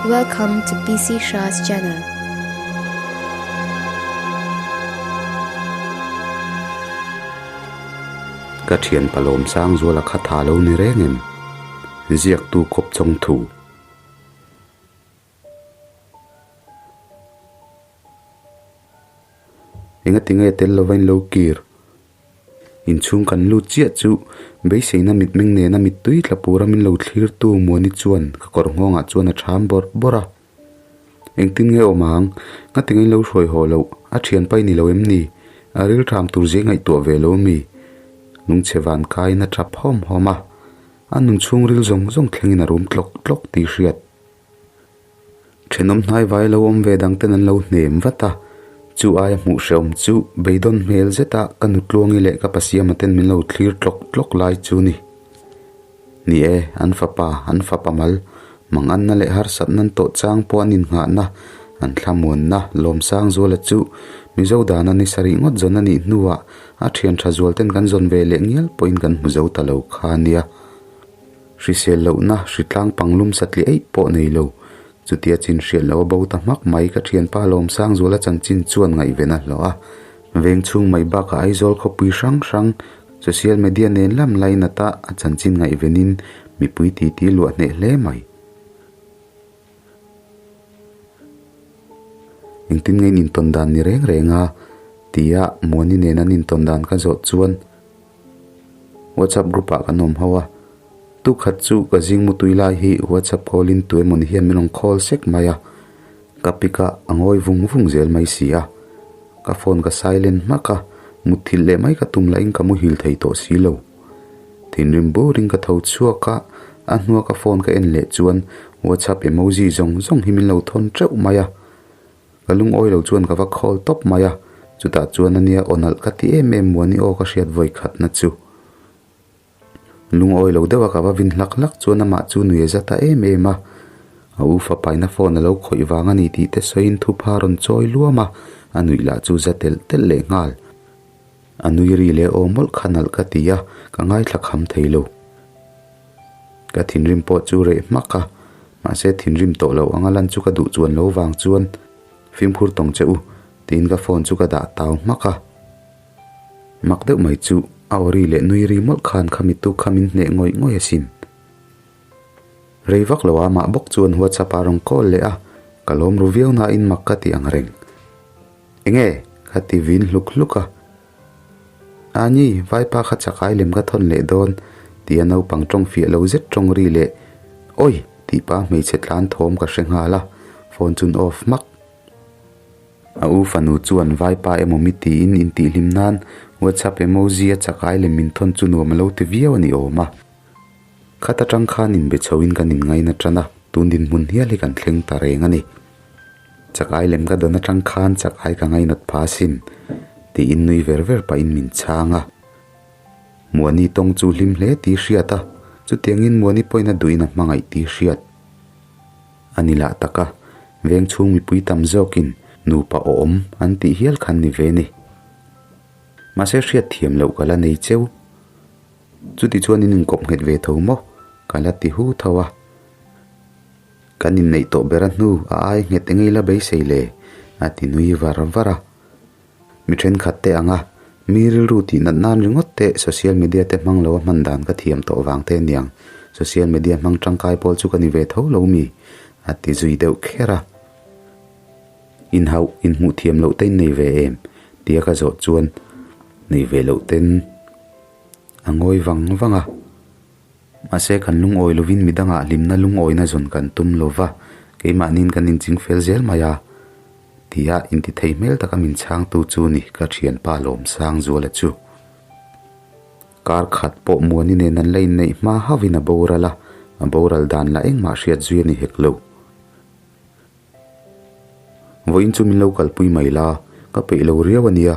Welcome to PC Shah's channel. Ka thian palawm sang zuala kha tha lo ni reng em? Ziaktu kawp chawng thu. Engati nge tel lova in lo kir? Inchhung kan lut chiah chu beiseina mitmeng nena mittui tla pura min lo thlirtu Muani chuan ka kawr nghawngah chuan a ṭham bawrh bawrh a. Engtin nge awm ang? Ngati nge in lo hruai haw loh? A ṭhianpa i ni lo em ni? A rilṭham tur zia i ngaihtuah ve lo mi? Lungchhe van kaiin a ṭhap hawm hawm a. A nun chhungril zawng zawng thlengin a rum tlawk tlawk tih hriat. Thenawm hnai vai lo awm ve dang ten an lo hnem vat a, chu aia hmuh hrehawm chu beidawn hmel zeta ka nutluangi leh ka pasiama ten min lo thlir tlawk tlawk lai chu ni. Ni e, an fapa, an fapa mal, manganna leh harsatna an tawh chang pawh an innghahna, an thlamuanna, Lawmsang Zuala chu Mizo dana ni sarih ngawt zawn a nih hnuah a thian tha zual ten kan zawn ve leh ngial pawhin kan hmu zo ta lo kha nia. Hrisel lohna hritlang panglum satli eih pawh nei lo. Chutia chin hriat loh a bo ta hmak mai ka thianpa Lawmsangzuala chanchin chuan ngaihven a hlawh a. Veng chhung mai bakah Aizawl khawpui hrang hrang social media nen lam lainata a chanchin ngaihvenin mipui titi luah hneh hle mai. Engtin nge in intawn dan ni reng reng a? tia Muani nen an intawn dan ka zawh chuan WhatsApp group ah kan awm ho a, tukhat chu ka zing mutui lai hi WhatsApp call in tu emawni hian min rawn call sek mai a, ka pick a a ngawi vung vung zel mai si a, ka phone ka silent hmak a, mutthilh leh mai ka tum lahin ka muhil thei tawh si lo. Thinrim burin ka tho chhuak a, a hnua ka phone ka en leh chuan WhatsApp emoji zawng zawng hi min lo thawn teuh mai a, Ka lungawi lo chuan ka va call tawp mai a, chutah chuan ania aw nalh ka ti em em muani aw ka hriat vawi khatna chu. Lungawi lo deuha ka va vin hlak hlak chuan amah chu nui a za ta em em a, a u fapaina phone a lo khawih vang a ni tih te sawiin thupha rawn chawi luam a, a nuih lah chu za telh telh leh nghal. A nui ri leh aw mawlh kha nalh ka ti a, ka ngaithla kham thei lo. Ka thinrim pawh chu reh hmak a, mahse thinrim tawh lo anga lan chu ka duh chuan lo vang chuan fimkhur tawng che u tiin ka phone chu ka dah tau hmak a. Mak deuh mai chu a aw ri leh nui ri mawlh khan kha mitu kha min hneh ngawih ngawih asin. Rei vak lo a mah bawk chuan WhatsApp ah rawn call leh a, ka lawm ru viau nain mak ka ti ang reng. Enge? ka ti vin hluk hluk a. A ni, vaipa kha chakai lem ka thawn leh dawn, tia naupang tawng fiah lo zet tawng ri leh Awi! tih pa hmeichhe tlan thawm ka hre nghal a, phone chun off hmak. A u fanu chuan vaipa emaw mi tiin intihhlim nan WhatsApp emoji a chakai lem min thawn chu nuam a lo ti viau a ni awm a. Khat atang khan inbe chhoin kan inngaina tan a, tun dinhmun hial hi kan thleng ta reng a ni. Chakai lem ka dawn atang khan chakai ka ngainat pha asin, tiin nui ver ver pahin min chhang a. Muani tawng chu hlim hle tih hriat a, chutiangin Muani pawhin a duhin a hmangaih tih hriat a ni lah tak a, veng chhung mipui tam zawkin nupa awm an tih hial khan ni ve ni. Mahse hriat thiam loh ka la nei cheu. Chuti chuan in inkawp nghet ve tho maw? Ka la ti hu tho a. Kan inneih tawh ber a hnu a ai nghet engei la beisei le? A ti nui var var a. Mi thenkhat te anga mi rilru tih nat nan ringawt te social media te hmang lo a hman dan ka thiam tawh vang te aniang social media hmang tangkai pawl chu ka ni ve tho lo mi? A ti zui deuh kher a. Inhauh, inhmuh thiam loh te in nei ve em? Tia ka zawh chuan nei ve loh ten a ngawi vang vang a. Mahse kan lungawi lovin midangah hlimna lungawina zawn kan tum lo va, keimahniin kan inching fel zel mai a, tia intithei hmel taka min chhangtu chu ni ka thianpa Lawmsangzuala chu. Kar khat pawh Muani nen an la inneih hma hauhin a boral a, a boral dan lah engmah hriat zui a ni hek lo. Vawiin chu min lo kalpui mai la, ka peih lo riau a nia,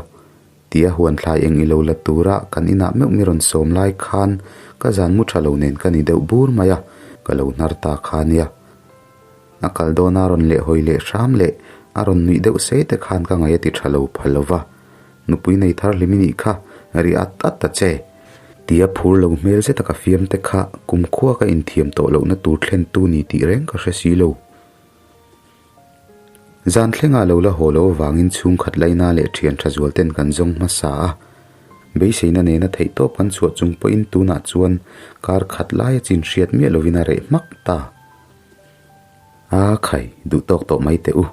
tia huan thlai eng i lo la tura kan inah meuh mi rawn sawm lai khan ka zan mu tha lo nen ka ni deuh bur mai a, ka lo hnar ta kha nia. A kal dawna rawn leh hawi leh hram leh a rawn nuih deuh sei te khan ka ngaih a ti tha lo phal lo va, nupui nei thar hlim i nih kha, ri at at ta che. Tia phur lo hmel zeta ka fiam te kha kumkhua ka inthiam tawh lohna tur thlen tu ni tih reng ka hre si lo. Zan thlengah lo la haw lo avangin chhungkhat laina leh thian tha zual ten kan zawng hmasa a. Beiseina nena theihtawp kan chhuah chung pawhin tunah chuan kar khat laia chin hriat miah lovin a reh hmak ta. A khai, duh tawk tawh mai teh u.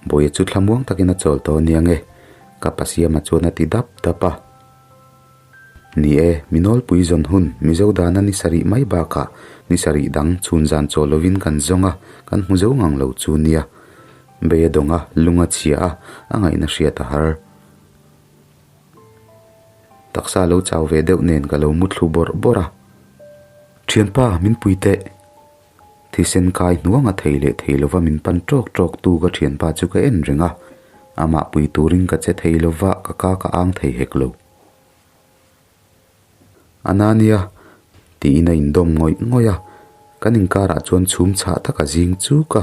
Bawiha chu thlamuang takin a chawl tawh ania nge? Ka pa Siama chuan a ti dap dap a. Ni e, mi nawlpui zawn hun, Mizo dana ni sarih mai bakah ni sarih dang chhun zan chawl lovin kan zawng a, kan hmu zo ngang lo chu nia. Bei a dawng a, lung a chhia a, a ngaihna hriat a har. Taksa lo chau ve deuh nen ka lo mu thlu bawrh bawrh a. Thianpa, min pui teh. Thisen kai hnuanga thei leh thei lova min pan tawk tawk tu ka thianpa chu ka en reng a, amah pui turin ka che thei lova ka ka ka ang thei hek lo. Anania, tiin a indawm ngawih ngawih a, kan inkarah chuan chhum chhah tak a zing chuk a,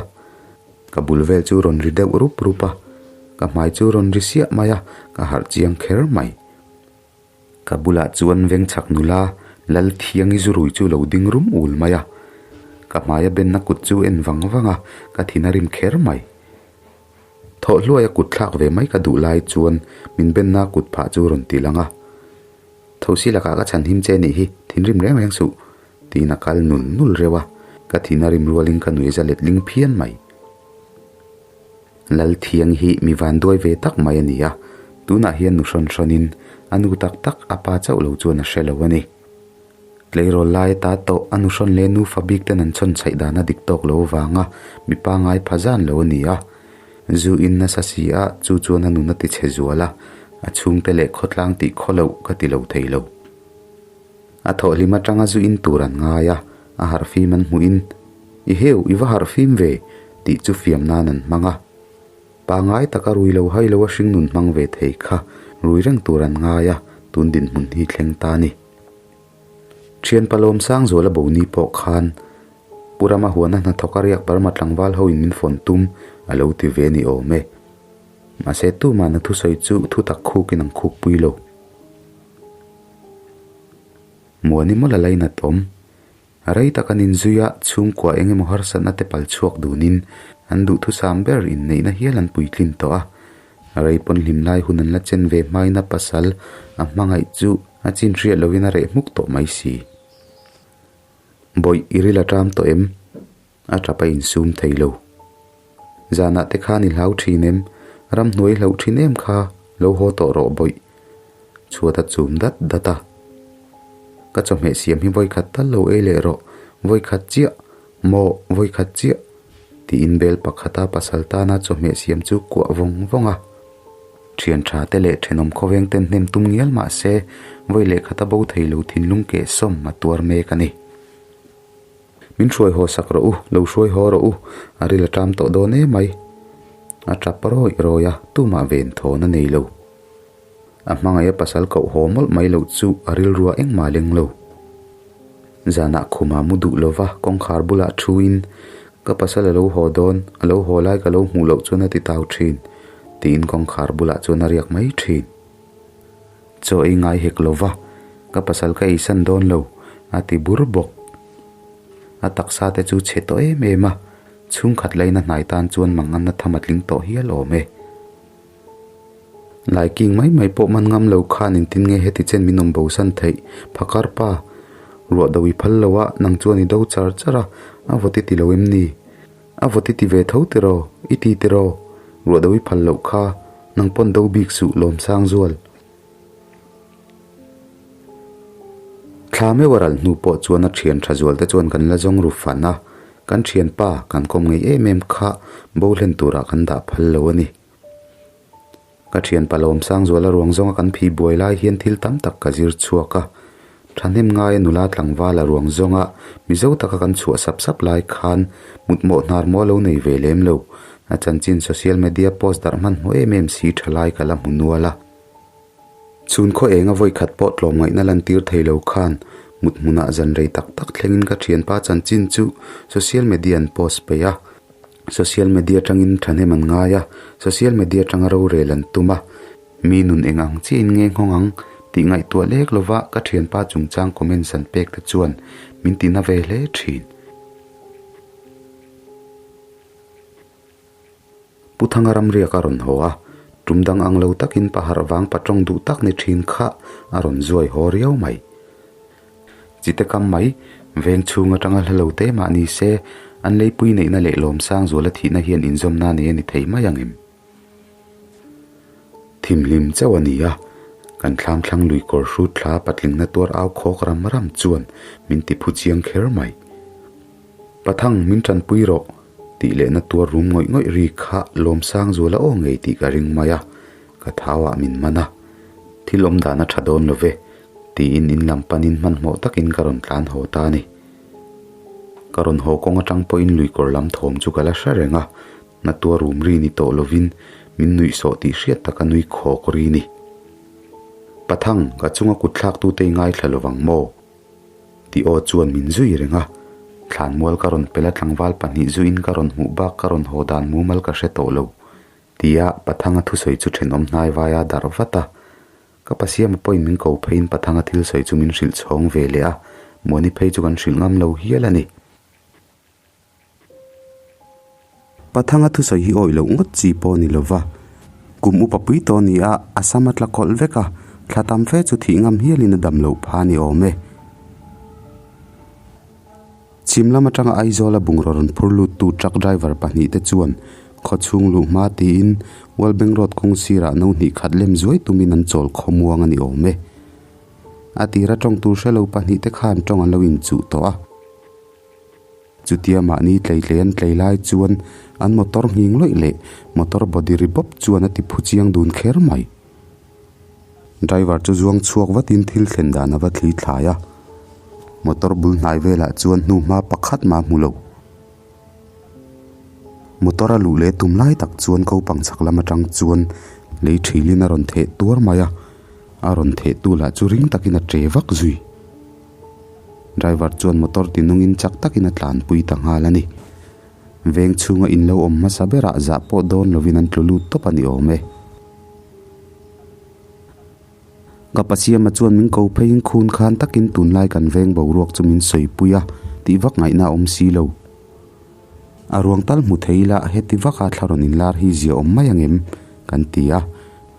ka bul vel chu rawn ri deuh rup rup a, ka hmai chu rawn ri siah mai a, ka harh chiang kher mai. Ka bulah chuan vengchhak nula Lalthiangi zurui chu lo ding rum ul mai a, ka hmaia benna kut chu en vang vang a, ka thin a rim kher mai. Thawh hluaia kut thlak ve mai ka duh lai chuan min benna kut phah chu rawn ti lang a, Thosi lakah ka chhan him che nih hi, thinrim reng reng suh, tiin a kal nul nul reuh a, ka thin a rim rualin ka nuih za letling phian mai. Lalthiang hi mi van duai ve tak mai a ni a, tunah hian nu hrawn hrawnin a nu tak tak a pa chauh lo chuan a hre lo a ni. Tleirawl lai ata tawh a nu hrawn leh nufa bik ten an chhawn chhaih dan a dik tawk lo avanga mi pangai pha zan lo a ni a. Zu in nasa si a, chu chuan a nun a ti chhe zual a, a chhungte leh khawtlang tih khaw loh ka ti lo thei lo. A thawhhlim atanga zu in tur an ngai a, a harhfim an hmuhin, I heu, i va harhfim ve, tih chu fiam nan an hmang a. Pangai taka rui lo hai lo a hringnun hmang ve thei kha rui reng tur an ngai a, tun dinhmun hi thleng ta a ni. Thian Palawm Sangzuala Boni pawh khan Pu Rama huana hnathawk a riak Burma tlangval hoin min fawn tum a lo ti ve ni awm e. Mahse tumah na thusawi chu thutak khukin an khukpui lo. Muani mawlh a lainat awm. Rei tak an inzui a, chhungkua eng emaw harsatna te pal chhuak dunin an duhthusam ber inneihna hial an puitlin tawh a. Rei pawn hlim lai hun an la chen ve hmain a pasal a hmangaih chu a chin hriat lohin a reh hmuk tawh mai si. Bawih i ril a ṭam tawh em? A ṭap a insum thei lo. Zanah te khan i hlau ṭhin em? Ramhnuai hlauh ṭhin em kha lo haw tawh rawh bawih. Chhuat a chum dat dat a. Ka chawhmeh siam hi vawikhat tal lo ei leh rawh, vawikhat chiah, maw vawikhat chiah, tiin bel pakhata pasal tana chawhmeh siam chu kuah vawng vawng a. Ṭhian ṭha te leh ṭhenawm khawveng ten hnem tum ngial mah se, vawi lehkhat a bo thei lo thinlung kehsawm a tuar mek a ni. Min hruai haw sak rawh u, lo hruai haw rawh u, a ril a ṭam tawh dawn em mai. A ṭap rawih rawih a, tumah ven thawn a nei lo. A hmangaih a pasal koh haw mawlh mai loh chu a rilrua engmah leng lo. Zanah khumah mu duh lova kawngkhar bulah thuin, Ka pasal a lo haw dawn, a lo haw lai ka lo hmuh loh chuan a ti tau ṭhin, tiin kawngkhar bulah chuan a riak mai ṭhin. Chaw ei ngai hek lo va, ka pasal ka eisan dawn lo, a ti bur bawk. A taksa te chu chhe tawh em em a, chhungkhat laina hnai tan chuan manganna tham a tling tawh hial awm e. Laiking mai mai pawh man ngam lo khan engtin nge heti chen min awm bosan theih, phakar pa, ruah do i phal lo a, nang chuan i do char char a, a vawt i ti lo em ni? A vawt i ti ve tho tiraw? I ti tiraw? Ruah do i phal loh kha, nang pawn do bik suh Lawmsang zual. Thla meuh a ral hnu pawh chuan a thian tha zual te chuan kan la zawng ru fan a, kan thianpa kan kawm ngei em em kha bo hlen turah kan dah phal lo a ni. Ka thianpa Lawmsangzuala ruang zawnga kan phih buai lai hian thil tam tak ka zir chhuak a. Thahnem ngaia nula tlangvala ruang zawnga Mizo taka kan chhuah sap sap lai khan mutmawh hnar maw lo nei ve lem lo. A chanchin social media post darh hmanhmawh em em si tha lai ka la hmu nual a. Chhun khaw enga vawi khat pawh tlawmngaihna lantir thei lo khan mut hmunah zan rei tak tak thlengin ka thianpa chanchin chu social media an post peih a. Social media atangin thahnem an ngai a, social media atanga rorel an tum a, mi nun eng ang chiahin nge nghawng ang tih ngaihtuah lek lova ka thianpa chungchang comments an pek te chuan min tina ve hle thin. Pu Thanga ramriak a rawn haw a, tum dang ang lo takin pa harh vang pa tawng duh tak ni thin kha a rawn zuai haw riau mai. Chite kam mai, veng chhung atanga hla lo te mah ni se, an leipui neihna leh lawmsang zuala thihna hian inzawmna nei a ni thei mai ang em? Thimhlim chauh a ni a, kan thlam thlang lui kawr hrut thla patlingna tuar au khawk ram ram chuan min ti phu chiang kher mai. Pathang min tanpui rawh tih lehna tuar rum ngawih ngawih ri kha Lawmsang zuala aw ngei tih ka ring mai a, ka thauah min man a. Thil awm dan a tha dawn lo ve tiin in lam panin hmanhmawh takin ka rawn tlan haw ta a ni. Ka rawn haw kawng atang pawhin lui kawr lam thawm chu ka la hre reng a, Hnatua rum ri ni tawh lovin min nuih sawh tih hriat taka nui khawk ri ni. Pathang, ka chunga kut thlaktute i ngaithla lovang maw? Tih aw chuan min zui reng a. Thlanmual ka rawn pel a tlangval pahnih zuiin ka rawn hmuh bak ka rawn haw dan mumal ka hre tawh lo. Tia Pathanga thusawi chu thenawm hnai vaia darh vat a. Ka pasiama pawhin min ko pheiin Pathanga thil sawi chu min hrilh chhawng ve leh a, Muani phei chu kan hrilh ngam lo hial a ni. Pathanga thusawi hi awih loh ngawt chi pawh a ni lova, kum upa pui tawh a ni a, a sam a tla kawlh vek a, thla tam fe chu thih ngam hialin a dam loh pha a ni awm e. Chhim lam atanga Aizawla bungraw rawn phur luttu truck driver pahnih te chuan khaw chhung luh hma tiin World Bank Road kawng sirah no hnih khat lem zuai tumin an chawl khawmuang a ni awm e. A tira tawng tur hre lo pahnih te khan tawng an lo inchuh tawh a. Chutia mahni tlei tlei an tlei lai chuan an motor nghing lawih leh motor body ri bawp chuan a ti phu chiang dun kher mai. Driver chu zuang chhuak vatin thil thlen dan a va thli thlai a, motor bul hnai velah chuan hnuhma pakhat mah a hmu lo. Motor a luh leh tum lai tak chuan kopang chhak lam atang chuan lei thilin a rawn theh tuar mai a, a rawn theh tu lah chu ring takin a che vak zui. Driver chuan motor ti nungin chak takin a tlanpui ta nghal a ni. Veng chhunga in lo awm hmasa berah zah pawh dawn lovin an tlu lut tawp a ni awm e. Ka pasiama chuan min ko pheiin khun khan takin tunlai kan veng boruak chu min sawipui a tih vak ngaihna a awm si lo. A ruang tal hmu thei ila heti vaka thla rawn inlar hi zia awm mai angem kan ti a.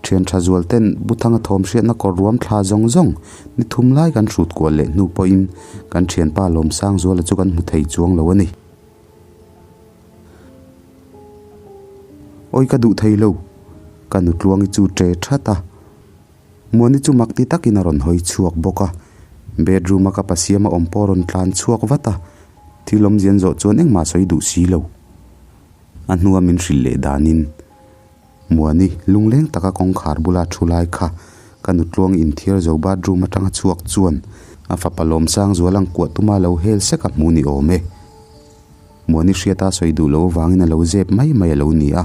Thian tha zual ten Buthanga thawm hriatna kawr ruam thla zawng zawng ni thum lai kan hrut kual leh hnu pawhin kan thianpa Lawmsang Zuala chu kan hmu thei chuang lo a ni. Awi ka duh thei lo, ka nutluangi chu ṭe that a. Muani chu mak ti takin a rawn hawi chhuak bawk a, bedroom a ka pasiam a awm pawh a rawn tlan chhuak vat a, thil awmzian zawh chuan engmah sawi duh si lo. A hnua min hrilh leh danin. Muani, lungleng taka kawngkhar bula thu lai kha ka nutluang inthiar zo bathroom atanga chhuak chuan a fapa Lawmsang zual ang kuah tuma lo hel sek a hmu ni awm e. Muani hriata sawi duh loh avangin a lo zep mai mai a lo ni a.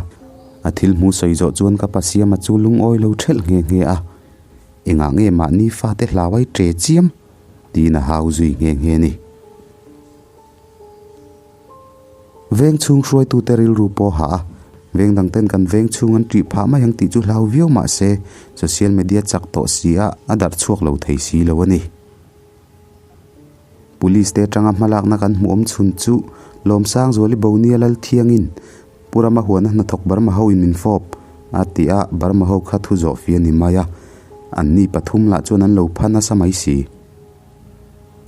A thil hmu sawi zawh chuan ka pa Siama chu lungawi lo thelh nghe nghe a. Engah nge mahni fate hlau ai ṭe chiam? tiin a hau zui nghe nghe a ni. Veng chhung hruaitute rilru pawh a hah a, veng dang ten kan veng chhung an ṭih phah mai ang tih chu hlau viau mah se social media chak tawh si a, a darh chhuak lo thei si lo a ni. Police te atanga hmalakna kan hmuh awm chhun chu Lawmsangzuali Bonia Lalthiangin Pu Rama huana hnathawk Burma ho in min fawp a ti a, Burma ho kha thu zawh fi a ni mai a, anni pathum lah chuan an lo pha nasa mai si.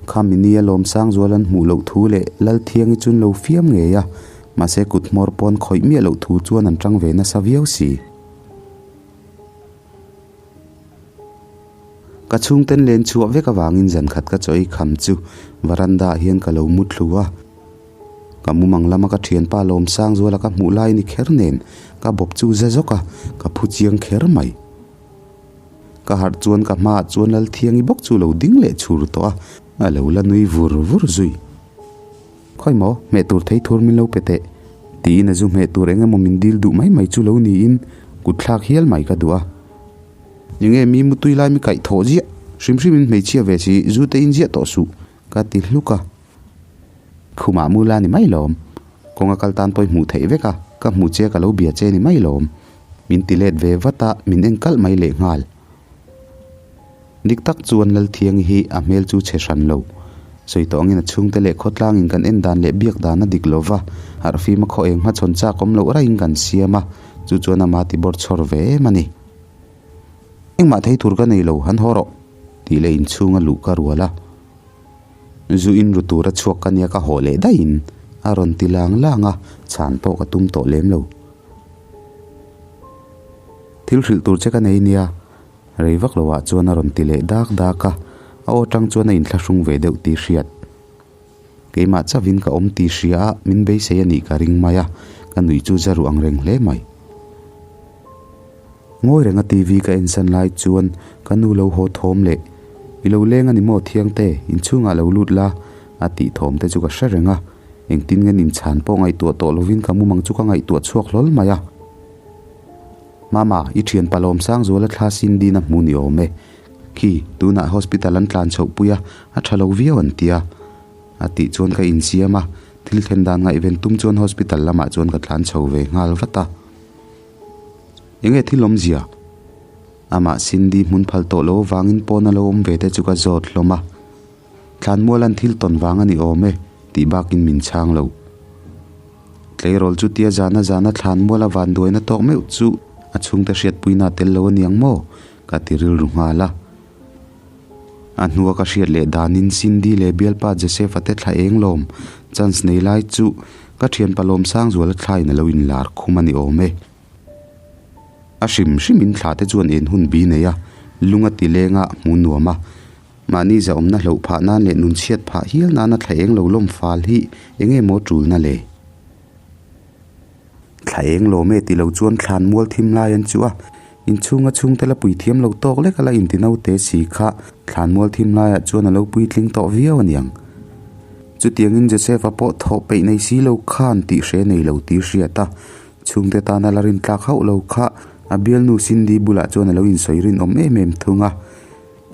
Khami nia Lawmsangzual an hmuh loh thu leh Lalthiangi chu an lo fiam ngei a, mahse kut hmawr pawn khawih miah loh thu chuan an tang ve nasa viau si. Ka chhungten len chhuah vek avangin zan khat ka chaw ei kham chu varanda ah hian ka lo mu thlu a. Ka mumang lama ka thianpa Lawmsangzuala ka hmuh lai ni kher nen ka bawp chu za zawk a, ka phu chiang kher mai. Ka harh chuan ka hmaah chuan Lalthiangi bawk chu lo ding leh chhur tawh a, a lo la nui vur vur zui. Khawi maw, hmeh tur thei thur min lo pe teh, tiin a zu hmeh tur eng emaw min dil duh mai mai chu lo niin kut thlak hial mai ka duh a. Enge mi mutui lai mi kaih thawh ziah, hrim hrimin hmeichhia ve si zu te in ziah tawh suh, ka ti hluk a. Khumah mu la ni mai lawm. Kawnga kal tan pawh i hmuh theih vek a, ka hmuh che ka lo bia che ni mai lawm. Min ti let ve vat a, min en kalh mai leh nghal. Dik tak chuan Lalthiangi hi a hmel chu chhe hran lo. Sawi tawh angin a chhungte leh khawtlangin kan en dan leh biak dan a dik lo va, harhfima khaw eng hmachhawn chak awm loh raiin kan siam a, chu chuan ama ti bawr chhawr ve em a ni. Engmah thei tur ka nei lo, han haw rawh, tih leh inchhunga luh ka rual a. Zu in ru tura chhuak ka nia ka haw leh daihin a rawn ti lang lang a, chhan pawh ka tum tawh lem lo. Thil hrilh tur che ka nei nia, rei vak lo ah chuan a rawn ti leh dak dak a, a aw tang chuan a inthlahrung ve deuh tih hriat. Keimah chavin ka awm tih hria a, min beisei a nih ka ring mai a, ka nuih chu za ruh ang reng hle mai. Ngawi renga TV ka ensan lai chuan ka nu lo haw thawm leh, I lo leng a ni maw Thiangte, inchhungah lo lut la, a tih thawm te chu ka hre reng a. Engtin nge ninchhan pawh ngaihtuah tawh lovin ka mumang chu ka ngaihtuah chhuak hlawl mai a. Mama, i thian Palawm Sangzuala thla Cindy-na hmu ni awm e. Khi, tunah hospital an tlan chhoh pui a, a tha lo viau an tia. A tih chuan ka insiam a, thil thlen dan ngaihven tum chuan hospital lamah chuan ka tlan chho ve nghal vat a. Enge thil awmzia? Amah Cindy hmun phal tawh lo avangin pawn a lo awm ve te chu ka zawt hlawm a. Thlanmual an thil tawn vang a ni awm e tih bakin min chhang lo. Tleirawl chu tia zana zana thlanmual a vanduaina tawk meuh chu a chhungte hriatpuina a tel lo a niang maw? Ka ti rilru nghal a. A hnua ka hriat leh danin Cindy leh bialpa Joseph-a te thla eng lawm chance nei lai chu ka thianpa Lawmsangzuala thlain a lo inlar khum a ni awm e. A hrim hrimin thla te chuan en hun bi nei a, lung a ti leng a, hmu nuam a. Mahni zahawmna hloh phah nan leh nun chhiat phah hial nana thla eng lo lawm fal hi eng nge maw tulna le? Thla eng lawm e ti lo chuan thlan mual thim lai an chu a, inchhunga chhungte la pui thiam lo tawk lek a la inti naute si kha thlan mual thim laiah chuan a lo puitling tawh viau a niang. Chutiangin Joseph-a pawh thawh peih nei si lo khan tih hre nei lo tih hriat a, chhungte tana la rintlak hauh lo kha a bialnu Cindy bulah chuan a lo insawi rinawm em em thung a,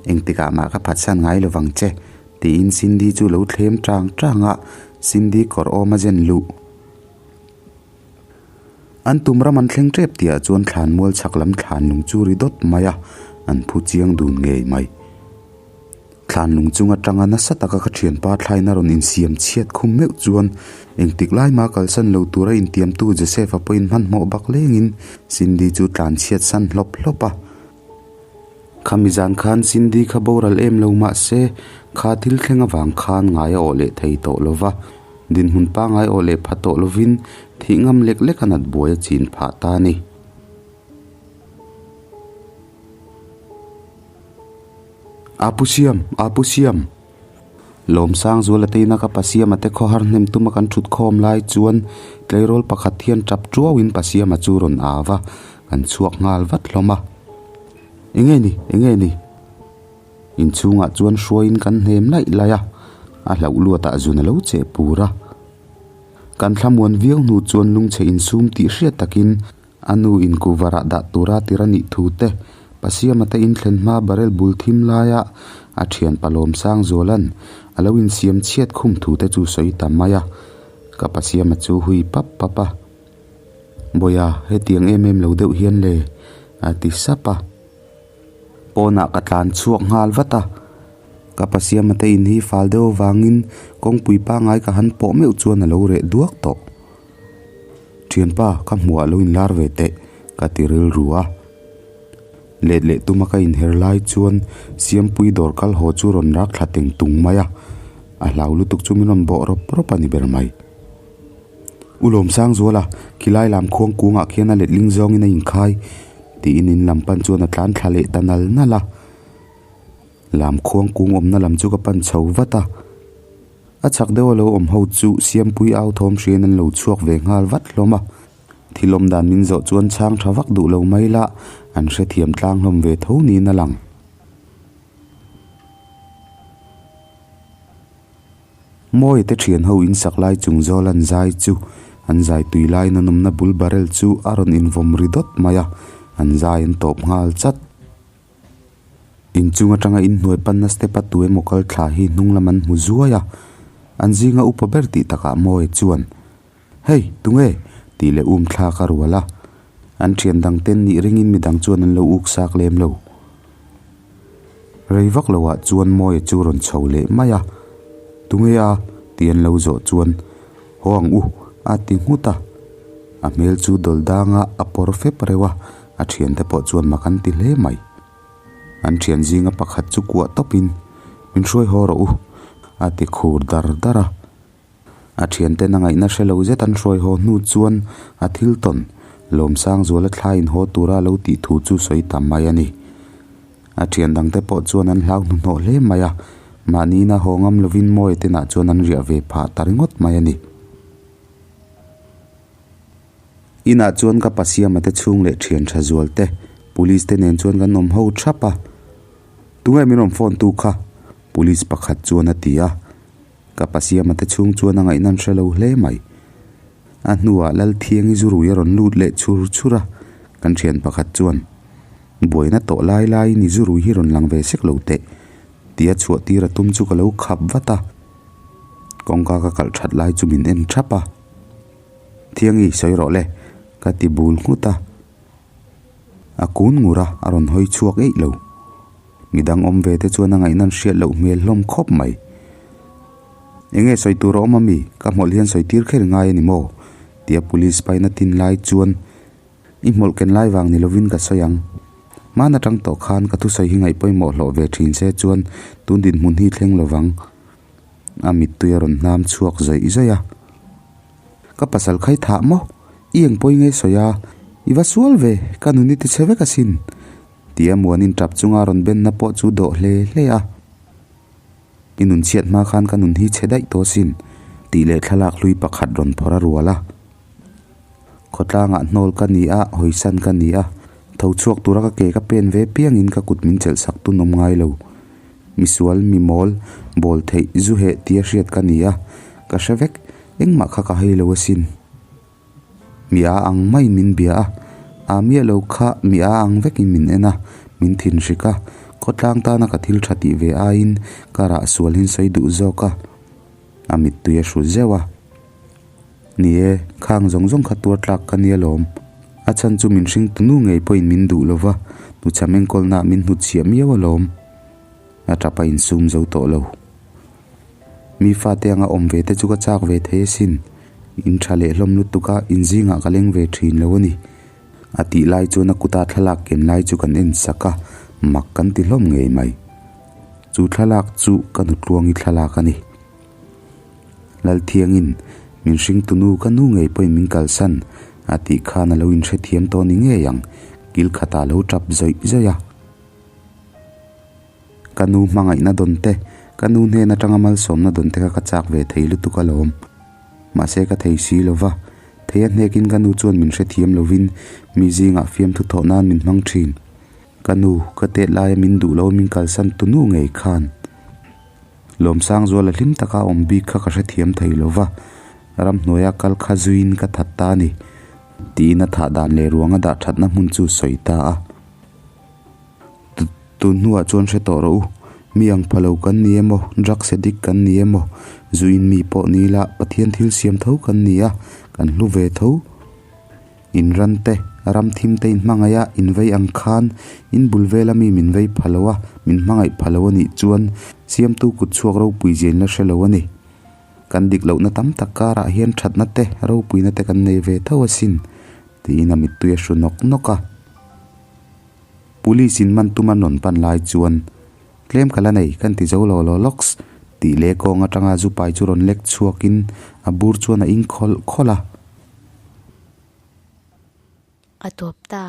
Engtikah mah ka phatsan ngai lovang che, tiin Cindy chu lo thlem tang tang a, Cindy kawr awm a zen luh. An tum ram an thleng tep tihah chuan thlan mual chhak lam thlan lung chu ri dawt mai a, an phu chiang dun ngei mai. Thlan lung chung atanga nasa taka ka thianpa thlaina rawn insiam chhiat khum meuh chuan engtik lai mah kalsan lo tura intiamtu Joseph-a pawhin hmanhmawh bak lengin Cindy chu tlan chhiat san hlawp hlawp a. Khami zan khan Cindy kha boral em lo mah se, kha thil thleng avang khan ngai a awh leh thei tawh lo va, dinhmun pangngai awh leh pha tawh lovin thih ngam lek lek a nat buai a chin phah ta a ni. Apu Siam! Apu Siam! Lawmsangzuala te ina ka Pasiama te khawhar hnem tuma kan thut khawm lai chuan tleirawl pakhat hian tap tuauin Pasiama chu rawn au va, kan chhuak nghal vat hlawm a. Enge ni? Enge ni? Inchhungah chuan hruaiin kan hnem laih laih a, a hlauh luatah zun a lo cheh pur a. Kan thlamuan viau hnu chuan lungchhe insum tih hriat takin A nu in kuvarah dah tura tir a nih thu te, Pasiama te inthlen hma barrel bul thim laia a thian Palawmsang Zuala'n a lo insiam chhiat khum thu te chu sawi ta mai a, ka Pasiama chu hui pap pap a. Bawiha, hetiang em em lo deuh hian le, a ti sap a. Pawnah ka tlan chhuak nghal vat a, ka Pasiama te in hi fal deuh avangin kawngpui pangngai ka han pawh meuh chuan a lo reh duak tawh. Thianpa, ka hmuhah lo inlar ve teh, ka ti rilru a. Let leh tuma ka inher lai chuan Siampui dawr kal haw chu rawn rak thla teng tung mai a, a hlau lutuk chu min rawn bawh rawp rawp a ni ber mai. U Lawmsangzuala, khilai lam khuang kungah khian a letling zawngin a inkhai, tiin in lam pan chuan a tlan thla leh ta nal nal a. Lam khuang kung awmna lam chu ka pan chho vat a. A chhak deuh a lo awm ho chu Siampui au thawm hriain an lo chhuak ve nghal vat hlawm a, thil awm dan min zawh chuan chhang tha vak duh lo mai la, an hrethiam tlang hlawm ve tho niin a lang. Mawi te thian ho in sak lai chung zawl an zai chu an zai tui laiin an awmna bul barrel chu a rawn invawm ri dawt mai a, an zai an tawp nghal chat. Inchung atanga inhnuai panna step a tu emaw kal thla hi hnung lam an hmu zuai a, an zinga upa ber tih takah Mawi chuan, Hey, tunge? tih leh um thlak a rual a, an thian dang ten nih ringin midang chuan an lo uk sak lem lo. Rei vak loah chuan Mawi chu rawn chho leh mai a. Tunge a? tih an lo zawh chuan, Haw ang u, a ti nghut a. A hmel chu dawl danga a pawr fep reuh a, a thiante pawh chuan mak an ti hle mai. An thian zinga pakhat chu kuah tawpin, Min hruai haw rawh u, a ti khur dar dar a. A thianten a ngaihna hre lo zet an hruai haw hnu chuan a thil tawn, Lawmsangzuala thla inhaw tura a lo tih thu chu sawi tam mai a ni. A thian dangte pawh chuan an hlau hnuhnawh hle mai a, mahniin a haw ngam lovin Mawia tenah chuan an riah ve phah ta ringawt mai a ni. Inah chuan ka pasiama te chhung leh thian tha zual te, police te nen chuan kan awm ho thap a. Tunge min rawn phone tu kha? Police pakhat chuan a ti a. Ka pasiama te chhung chuan a ngaihna an hre lo hle mai. A hnuah Lalthiangi zurui a rawn lut leh chur chur a, kan thian pakhat chuan, Buaina tawh lai laiin i zurui hi rawn lang ve sek lo teh, tia chhuah tir a tum chu ka lo khap vat a. Kawngka ka kalh that lai chu min en thap a. Thiangi, sawi rawh le, ka ti bul nghut a. A kun ngur a, a rawn hawi chhuak eih lo. Midang awm ve te chuan a ngaihna an hriat loh hmel hlawm khawp mai. Enge sawi tur a awm a mi? Ka hmawlh hian sawi tir kher ngai a ni maw? Tia police paina tin lai chuan i hmawlh ken lai vang ni lovin ka sawi ang. Hman atang tawh khan ka thusawi hi ngaih pawimawh hlawh ve thin se chuan tun dinhmun hi thleng lovang. A mittui a rawn hnam chhuak zawih zawih a. Ka pasal khai thah maw? I eng pawi nge sawi a? I va sual ve, ka nun i ti chhe vek asin. Tia Muanin tap chunga rawn benna pawh chu dawh hle hle a. I nun chhiat hma khan ka nun hi chhe daih tawh asin, tih leh thlalak hlui pakhat rawn phawrh a rual a. Khawtlangah hnawl ka ni a, hawisan ka ni a, tho chhuak tura ka ke ka pen ve piangin ka kut min chelh sak tun awm ngai lo. Misual, mi mawl, bawl theih, zu heh tia hriat ka ni a, ka hre vek, engmah kha ka hei lo asin. Mi a ang maiin min bia a, a miah lo kha mi a ang vekin min en a, min thinhrik a, khawtlang tana ka thil tha tih ve aiin ka rah sual hin sawi duh zawk a, a mittui a hru zeuh a. Ni e, khang zawng zawng kha tuar tlak ka nia lawm. A chhan chu min hring tunu ngei pawhin min duh lova, hnuchham enkawlnaah min hnutchhiah miau alawm. A tap a insum zo tawh lo. Mi fate anga awm ve te chu ka chak ve thei asin. In tha leh hlawm lutuk a, in zingah ka leng ve thin lo a ni. A tih lai chuan a kuta thlalak ken lai chu kan en sak a, mak kan ti hlawm ngei mai. Chu thlalak chu ka nutluangi thlalak a ni. Lalthiangin, Min hringtunu ka nu ngei pawhin min kalsan, a tih khan a lo inhrethiam tawh ni ngei ang, kil khatah a lo tap zawih zawih a. Ka nu hmangaihna dawn te, ka nu hnen atanga malsawmna dawn te kha ka chak ve thei lutuk alawm. Mahse ka thei si lo va, thei a hnekin ka nu chuan min hrethiam lovin mi zingah fiamthu thawh nan min hmang thin. Ka nu, ka tet laia min duh lo min kalsan tu nu ngei khan. Lawmsangzuala hlim taka awm bik kha ka hrethiam thei lo va, ramhnuaia kal kha zuiin ka that ta a ni, tiin a thah dan leh ruanga dah thatna hmun chu sawi ta a. Tun hnuah chuan hre tawh rawh u, mi ang pha lo kan ni emaw, drugs addict kan ni emaw, zu in mi pawh ni ila Pathian thil siam tho kan ni a, kan hlu ve tho. In ran te, ram thim te in hmangaih a, in vei ang khan in bul vela mi min vei pha lo a, min hmangaih pha lo a nih chuan siamtu kut chhuak ropui zia in la hre lo a ni. Kan dik lohna tam tak karah hian thatna te, ropuina te kan nei ve tho asin, tiin a mittui a hru nawk nawk a. Police in man tum an rawn pan lai chuan, Tlem ka la nei, kan ti zo lo lo lawks, tih leh kawng atanga zu pai chu rawn lek chhuakin a bur chuan a ing khawlh khawlh a. A tawp ta.